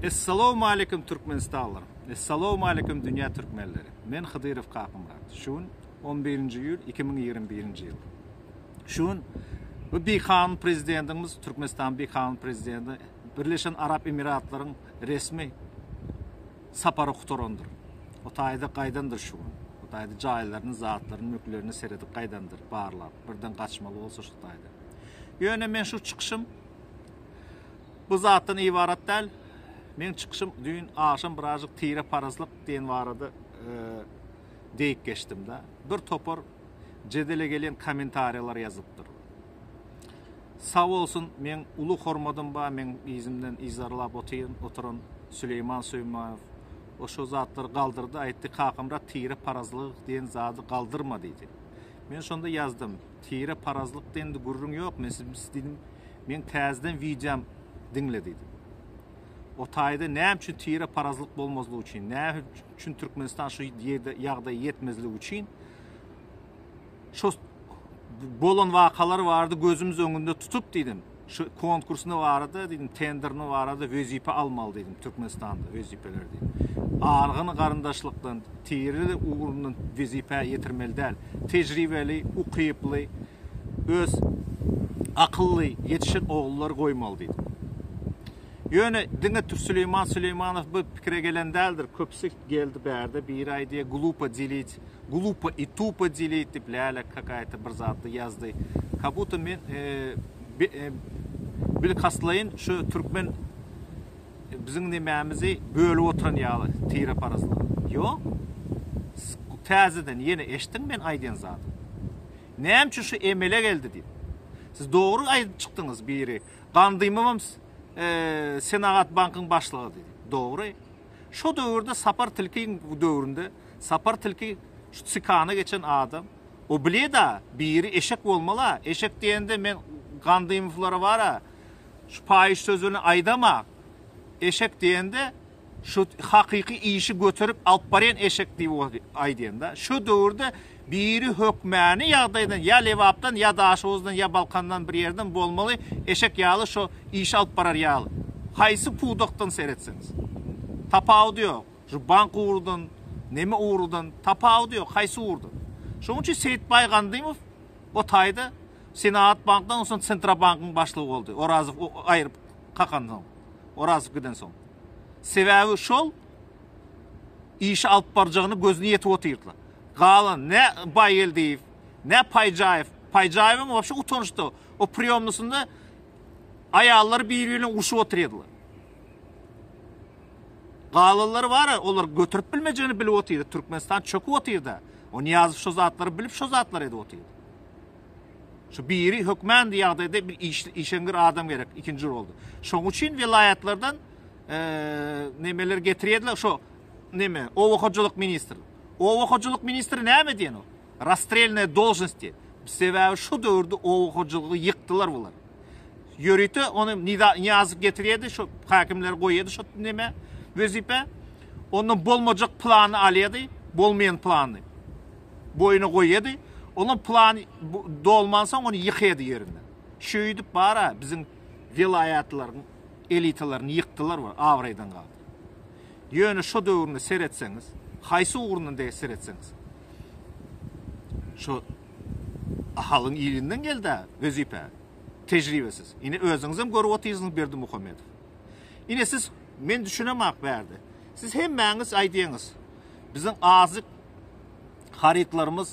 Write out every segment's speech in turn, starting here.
Essalawmaleýkim Türkmenistanlylar! Essalawmaleýkim dünýä türkmenleri! Men Hydyrow Kakmyrat. Şu gün on birinji iýul 2021-nji ýyl. Şu gün bu bikanun prezidentimiz Türkmenistanyň bikanun prezidenti Birleşen Arap Emiratlaryň resmi sapary gutarandyr. O taýda gaýdandyr şu gün. O taýda jaýlaryny, zatlaryny, mülklerini seredip gaýdandyr, barlap. Birden gaçmaly bolsa şu taýda. Ýöne men şu çykyşym bu zatdan ybarat däl. Meň çykyşym düýn agşam birazjyk tire parazlyk diýen barada e, deýip geçdim-de. Bir topar jedele gelen kommentariýalar ýazypdyr. Sag bolsun, meň uly hormadym bar, meň yzymdan yzarlap otyryn, oturan Süleýman Söýmanow. O şo zatlary galdyrdy, aýtdy, Kakamyrat tire parazlyk diýen zady galdyrma diýdi. Men şonda ýazdym, tire parazlyk diýende gürrüň ýok, men siz diýdim, meň täzeden wideom diňle diýdim. O taýda näme üçin tire parazlyk bolmazlygy üçin, näme üçin Türkmenistan şu ýerde ýagdaýa ýetmezligi üçin Şo bolan wakalar bardy gözümiz öňünde tutup diýdim. Şu konkursny barada diýdim, tenderni barada wezipe almaly diýdim Türkmenistanda wezipeler diýdim. Argyny garyndaşlykdan, tiri ugrundan wezipä ýetirmeli däl. Tejribeli, ukyply, öz akylly ýetişen ogullary goýmaly diýdim. Ýöne diňe Süleýman Süleýmanow bu pikire gelen däldir. Köpüsi geldi bärde biri aýdýar glupo delit Glupo i tupo delit diýip läle kakaýta bir zatly ýazdy. Kabuta men bilkastlaýyn şu türkmen biziň nemämizi bölüp oturan ýaly tireparazlyk. Ýok. Täzeden ýene eşdiň men aýdýan zadymy. Näme üçin şu emele geldi diýip. Siz dogry aýdyp çykdyňyz biri. Gandymowam Senagat bankyň başlygy diýdi. Dogry. Şo döwürde Sapar tilkiň döwründe Sapar tilki şu çikana geçen adam. O bilýä-da, biri eşek bolmaly-a. Eşek diýende men Gandymowlara bar-a, şu paýyş sözüni aýdama. Eşek diýende şu hakyky işi göterip alyp barýan eşek diýip aýdýan-da. Şu döwürde biri hökmäni ýagdaýdan ýa Lebapdan, ýa Daşoguzdan, ýa Balkandan bir ýerden bolmaly eşek ýaly şo işi alyp barar ýaly. Haýsy pudakdan seretseňiz. Tapawudy ýok. Şu bank ugurdan, neme ugurdan, tapawudy ýok, haýsy ugurdan. Şonuň üçin Seýitbaý Gandymow o taýda Senagat bankdan onsoň Sentrabankyň başlygy boldy. Orazow aýryp kakansoň. Orazow gidensoň. Sebäbi şol işi alyp barjagyny gözüni ýetip otyrdylar. Galan ne Baýgeldiýew, ne Paýjaýew. Paýjaýewiň wapşe utançdy. O priýomnysynda aýallar bir-birine urşup otyrdylar. Galanlary bar-a, olar göterip bilmejegini bilip otyrdy. Türkmenistan çöküp otyrdy. O Nyýazow şo zatlary bilip şo zatlary edip otyrdy. Şu biri hökmändy ýagdaýda bir iş, işeňňir adam gerek ikinji rolda. Şoň üçin welaýatlardan e, nemeler getirýärdiler şo neme oba hojalyk ministri. Oba hojalyk ministri näme diýen o? Rastrelnaya должность diýen. Sebäbi şu döwürde oba hojalygy ýykdylar bular. Ýörite ony Nyýazow getirýärdi, şo häkimleri goýýardy şo neme wezipe. Ondan bolmajak plany alýardy, bolmaýan plany. Boýuna goýýardy. Onuň plany dolmansoň ony ýykýardy ýerinden. Şeýdip bara biziň welaýatlaryň elitalaryny ýykdylar we abraýdan galdy. Ýöne şo döwrüne seretseňiz, haýsy ugrundan dege seretseňiz, şo Ahalyň ilinden geldi wezipe. Tejribesiz. Ine özüňizem görüp otyrsyňyz Berdimuhamedow. Ine siz men düşünemak bärde. Siz hemmäňiz aýdýaňyz. Biziň azyk harytlarymyz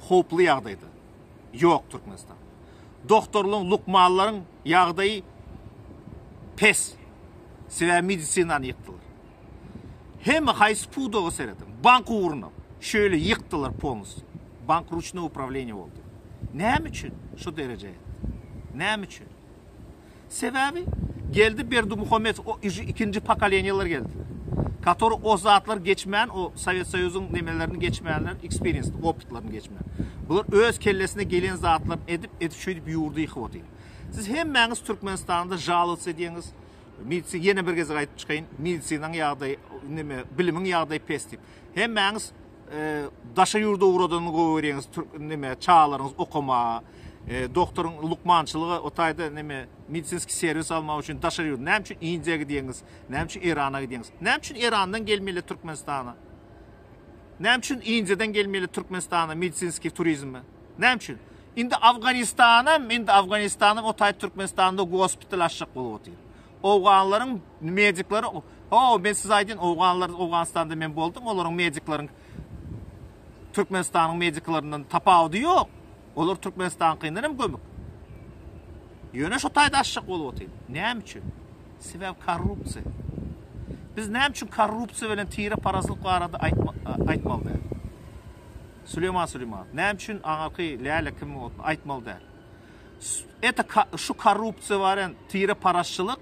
howply ýagdaýda. Ýok Türkmenistan. Doktorlaryň, lukmanlaryň ýagdaýy pes. Sebäbi medisinany ýykdylar. Hemme haýsy pudaga serediň, bank ugruna şeýle ýykdylar polnostýu. Bank ruçnoý uprawleniýe boldy. Näme üçin şu derejä ýetdi? Näme üçin? Sebäbi geldi Berdimuhamedow o uje ikinji pokoleniýalar geldiler. Katory o zatlar geçmän, o Sowet Soýuzyň nemelerini geçmänler, experience, opytlaryny geçmän. Bular öz kellesine gelen zatlaryny edip, edip şeýdip ýurdy ýykyp otyr. Siz hemmäňiz Türkmenistanda žalowsa edýäňiz. Medisi ýene bir gezek aýdyp çykaýyn, medisinaň ýagdaýy, neme, bilimiň ýagdaýy pes diýip. Hemmäňiz e, daşary ýurda ugradanyny gowy görýäňiz, neme, çagalaryňyz okamaga. Doktoryň lukmançylyga o taýda neme medisinskiý serwis almak üçin daşary ýurt. Näme üçin Indiýa gidýäňiz? Näme üçin Eýrana gidýäňiz? Näme üçin Eýrandan gelmeli Türkmenistana? Näme üçin Indiýadan gelmeli Türkmenistana medisinskiý turizme? Näme üçin? Indi Afganistanam, indi Afganistanam o taý Türkmenistanda gospital açjak bolup otyr. Owganlaryň medikleri, ho, men size aýdyn, owganlar Owganystanda men boldum, olaryň medikleriň Türkmenistanyň mediklerinden tapawudy ýok. Olar Türkmenistankynyň hem gömük. Ýöne şo taýda açjak bolup otyr. Näme üçin? Sebäbi korrupsiýa. Biz näme üçin korrupsiýa bilen tire parazlyk barada aýtmaly däl? Süleýman Süleýmanow, näme üçin aňyrky Läle kim aýtmaly däl? Это şu korrupsiýa bilen tire parazçylyk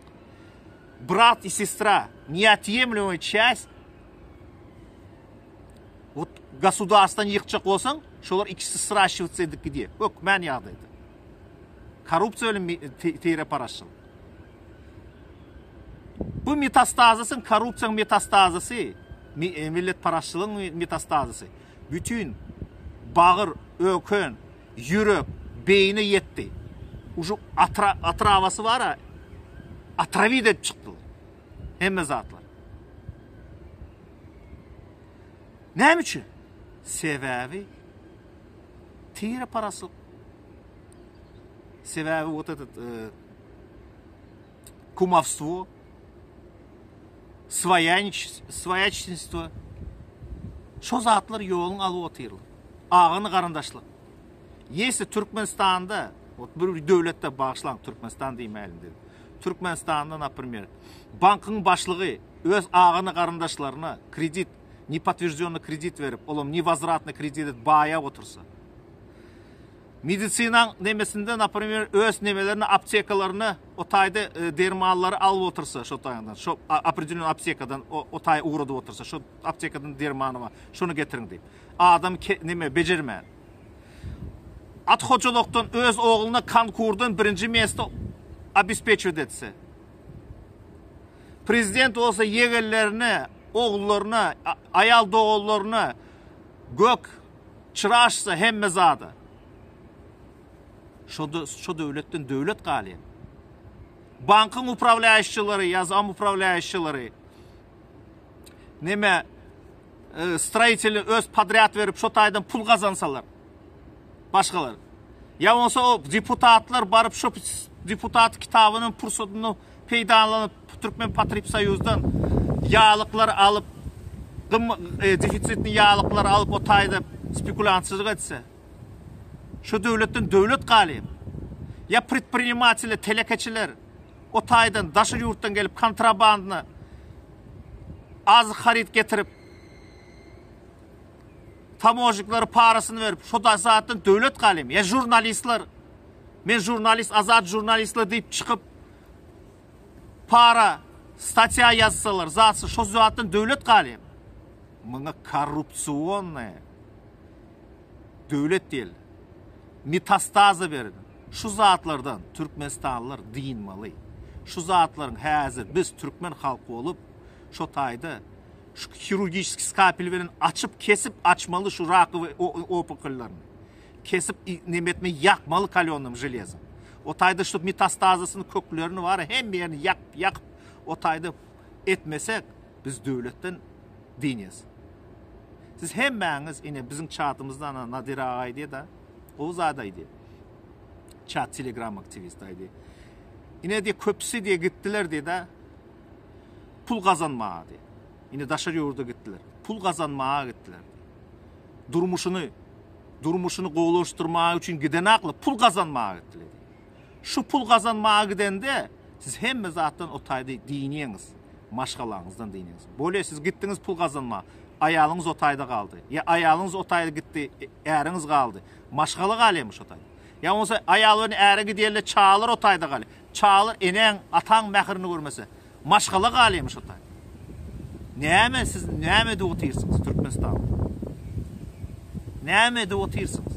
brat i sestra neotýemlemая часть Вот gosudarstwany ýykjak bolsaň, şolar ikisi sraşiwatsa edip gidýär. Hökmän ýagdaýda. Korrupsiýa bilen tireparazçylyk. Bu metastazasyň, korrupsiýanyň metastazasy, e, milletparazçylygyň metastazasy bütin bagyr, öken, ýürek, beýne ýetdi. Uje atra, atrawasy bar-a, atrawid edip çykdy. Hemme zatlar. Näme üçin? Sebäbi tireparazçylyk. Sebäbi вот этот e, kumowstwo, svoýaçnistwo şo zatlar ýoluň alyp otyrlar. Agany garyndaşlyk. Ýesi Türkmenistanda, ot bir döwletde bagyşlaň Türkmenistan diýmäýin dedim. Türkmenistanda, naprimer, bankyň başlygy öz agany garyndaşlaryna kredit, nepodtwержденный kredit berip, olam nevozratny kredit edip baýap otursa. Medisinaň nemesinde, naprimer, öz nemelerini, aptekalaryny o taýda e, dermanlary alyp otursa, şo taýdan, şo opredeleniý aptekadan o, o taýa ugradyp otursa, şo aptekadan dermany bar, şony getiriň diýip. Adam ke, neme bejermän. At hojalykdan öz ogluna konkurdan birinji mesto obespeçiwet etse. Prezident bolsa ýegenlerine, ogullaryna, aýal doganlaryna gök çyra açsa hemme zada. Şo şo döwletden döwlet galýar. Bankyň uprawlýaýyşçylary, ýa zam uprawlýaýyşçylary neme e, stroiteli öz podrýad berip şo taýdan pul gazansalar. Başgalar. Ýa bolsa o deputatlar baryp şo deputat kitabynyň pursatyny peýdalanyp Türkmen Potribsoýuzdan ýalyklar alyp gym e, defisitli ýalyklar alyp o taýda spekulantçylyk etse. Şu döwletden döwlet galýar. Ýa predprinimateller, telekeçiler o taýdan daşary ýurtdan gelip kontrabandny azyk haryt getirip tamožniklere parasyny berip, şo da zatdan döwlet galýar. Ýa žurnalistler men žurnalist, azat žurnalistler diýip çykyp para statýa ýazsalar, zatsa şo zatdan döwlet galýar. Muňa korrupsionny döwlet diýil. Metastaza berin. Şu zatlardan türkmenistanlylar dynmaly. Şu zatlaryň häzir biz türkmen halky bolup şo taýda şu hirurgiçeskiý skapel bilen açyp kesip açmaly şu rakowy opukollaryny. Kesip nemetme ýakmaly kalýonnym železom. O taýda şu metastazasyny köklerini bar hemme ýerini ýakyp ýakyp o taýda etmesek biz döwletden dynýas. Siz hemmäňiz ine biziň çatymyzda ana Nadir aga aýdýar da gowy zat aýdýar. Çat telegram aktiwist aýdýar. Ine diýip köpüsi diýip gitdiler diýip da pul gazanmaga diýip. Ine daşary ýurda gitdiler. Pul gazanmaga gitdiler. Durmuşyny durmuşyny gowulaşdyrmaga üçin giden akly pul gazanmaga gitdiler. Şu pul gazanmaga gidende siz hemme zatdan o taýda diniňiz, maşgalaňyzdan diniňiz. Bolýa siz gitdiňiz pul gazanmaga, aýalyňyz o taýda galdy. Ýa aýalyňyz o taýda gitdi, äriňiz galdy. Maşgala galýarmy şo taýda? Ýa bolmasa aýal bilen äre gidýärler, çagalar o taýda galýar. Çagalar eneň, ataň mähirini görmese, maşgala galýarmy şo taýda? Näme siz näme edip otyrsyňyz Türkmenistanda? Näme edip otyrsyňyz?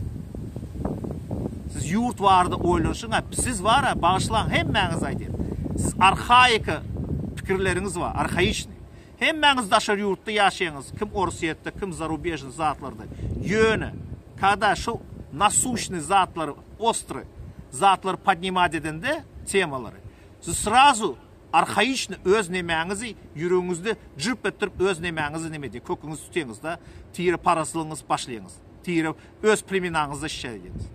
Siz ýurt barada oýlanyşyň, siz bara bagyşlaň hemmäňiz aýdýan. Siz arhaika pikirleriňiz bar, arhaiçny. Hemmäňiz daşary ýurtda ýaşaýaňyz, kim Orsýetde, kim zarubežny zatlarda. Ýöne, kada şu nasuşny zatlar ostry. zatlary podnimat edende temalary siz srazu arhaiçny öz nemäňizi ýüregiňizde jürp etdirip öz nemäňizi neme edýär köküňizi tutýaňyzda tire parazlygyňyz başlaýaňyz tire öz plemenaňyzda şişe edýäňiz.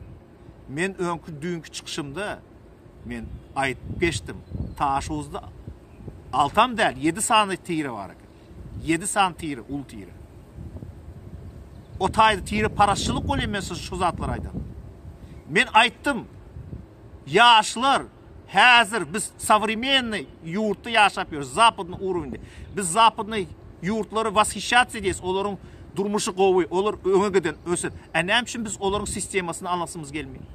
Men öňki düýnki çykyşymda men aýdyp geçdim. Taşuzda altam däl, ýedi sany tire bar eken. Ýedi sany tire, uly tire. O taýda tire parazçylyk bolýar men size şu zatlary aýdanda. Men aýtdym, ýaşlar häzir biz sowremennyý ýurtda ýaşap ýörüs, zapadnyý urowenде. Biz zapadnyý ýurtlary washyşşatsiýa edýäs, olaryň durmuşy gowy, olar öňe giden, ösen. Ä näme üçin biz olaryň sistemasyny alasymyz gelmeýär?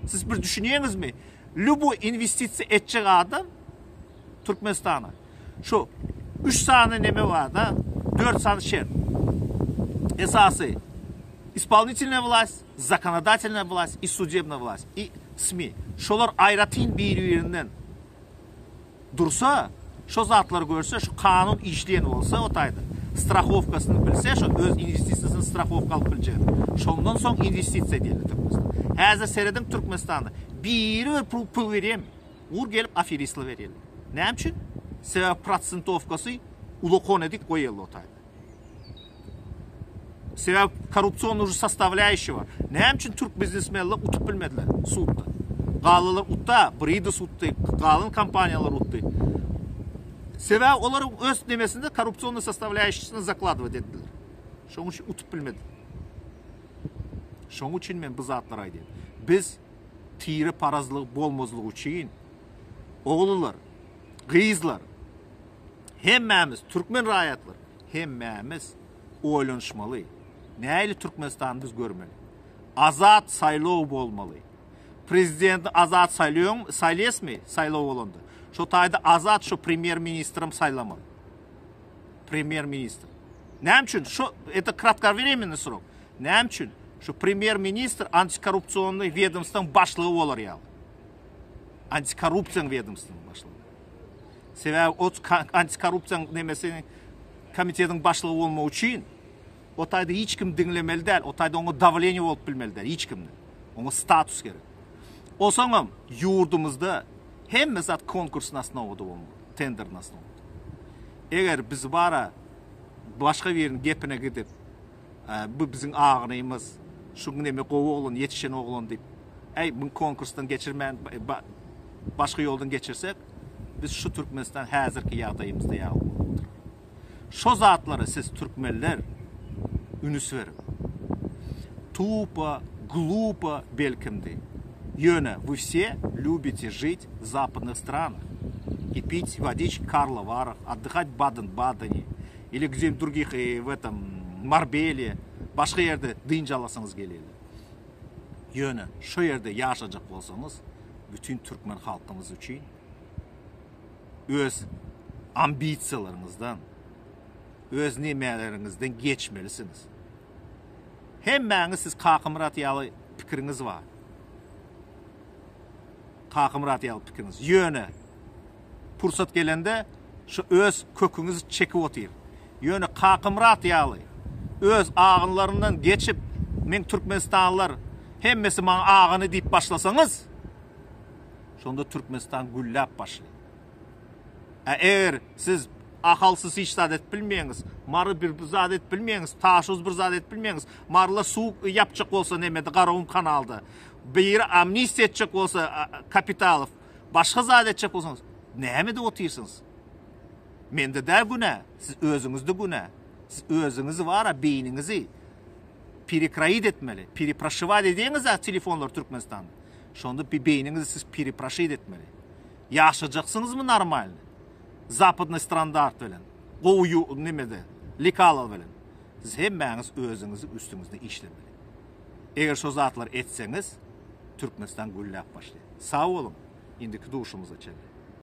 Siz bir düşünýäňizmi? Lýuboý inwestisiýa etjek adam Türkmenistana şu üç sany neme bar-da, dört sany şert. Esasy isполнительная власть, законодательная власть и судебная власть и SMI. Şolar aýratyn bir-birinden dursa, şo zatlary görse, şu kanun işleýän bolsa o taýda, strahowkasyny bilse, şo öz inwestisiýasyny strahowka alyp biljegini. Şondan soň inwestisiýa edýärler Türkmenistanda. Häzir serediň Türkmenistanda biri bir pul pul berýärmi? Ur gelip aferistler berýärler. Näme üçin? Sebäbi prosentowkasy ulakon edip goýýarlar o taýda. Sebäbi korrupsion уже sostavlýaýşi bar. Näme üçin türk biznesmenler utup bilmediler sudda? Galylar utda, Brides utdy, galan kompaniýalar utdy. Sebäbi olaryň öz nemesinde korrupsionny sostavlýaýşisini zakladywat etdiler. Şonuň üçin utup bilmediler. Şonuň üçin men bu zatlary aýdýan. Biz tire parazlygy bolmazlygy üçin ogullar, gyzlar hemmämiz türkmen raýatlar hemmämiz oýlanyşmaly. Nähili Türkmenistany biz görmeli? Azat saýlaw bolmaly. Prezidenti azat saýlaýoň, saýlaýasmy saýlaw bolanda? Şo taýda azat şo premýer ministrem saýlamaly. Premýer ministr. Näme üçin? Şo это kratkovremennyý srok. Näme üçin? Şu premýer ministr antikorrupsionnyý wedomstwaň başlygy bolar ýaly. Antikorrupsiýaň wedomstwanyň başlygy. Sebäbi o antikorrupsiýaň nemesi komitetiň başlygy bolmak üçin o taýda hiç kim diňlemeli däl, o taýda oňa dawleniýe bolup bilmeli däl hiç kimden. Oňa status gerek. Osaňam ýurdumyzda hemme zat konkursny osnowada bolmaly, tenderny osnowada. Eger biz bara başga biriniň gepine gidip, bu biziň agynymyz, şu neme gowy oglan, ýetişen oglan diýip, äý, bu konkursdan geçirmän başga ýoldan geçirsek, biz şu Türkmenistan häzirki ýagdaýymyzda ýaly bolup oturar. Şo zatlara siz türkmenler ünüs beriň. Tupo, glupo belkimdi. Ýöne вы все любите жить в западных странах и пить водички Карловарах, отдыхать в Баден-Бадене или где-нибудь других в этом Marbelýe, başga ýerde dynç alasyňyz gelýär. Ýöne şo ýerde ýaşajak bolsaňyz, bütin türkmen halkymyz üçin öz ambisiýalaryňyzdan, öz nemeleriňizden geçmelisiňiz. Hemmäňiz siz Kakamyrat ýaly pikiriňiz bar. Kakamyrat ýaly pikiriňiz. Ýöne pursat gelende şu öz köküňizi çekip otyr. Ýöne Kakamyrat ýaly öz agynlaryndan geçip men türkmenistanlylar hemmesi maňa agyny diýip başlasaňyz şonda Türkmenistan gülläp başlaýar. Ä eger siz Ahalsyz hiç zat edip bilmeýäňiz, Mary bir zat edip bilmeýäňiz, Taşuz bir zat edip bilmeýäňiz, Marylar suw ýapjak bolsa nemede Garagum kanalda, biri amnistiýa etjek bolsa Kapitalow, başga zat etjek bolsaňyz, näme edip otyrsyňyz? Mende däl günä, siz özüňizde günä. Siz özüňizi bara beýniňizi perekroit etmeli, pereproşiwat edýäňiz-ä telefonlary Türkmenistanda. Şonda beýniňizi siz pereproşit etmeli. Ýaşajaksyňyzmy normalny? Zapadnyý strandart bilen, gowy nemede, lekalo bilen. Siz hemmäňiz özüňiziň üstüňizde işlemeli. Eger şo zatlary etseňiz, Türkmenistan gülläp başlaýar. Sag boluň, indiki duşumyza çenli.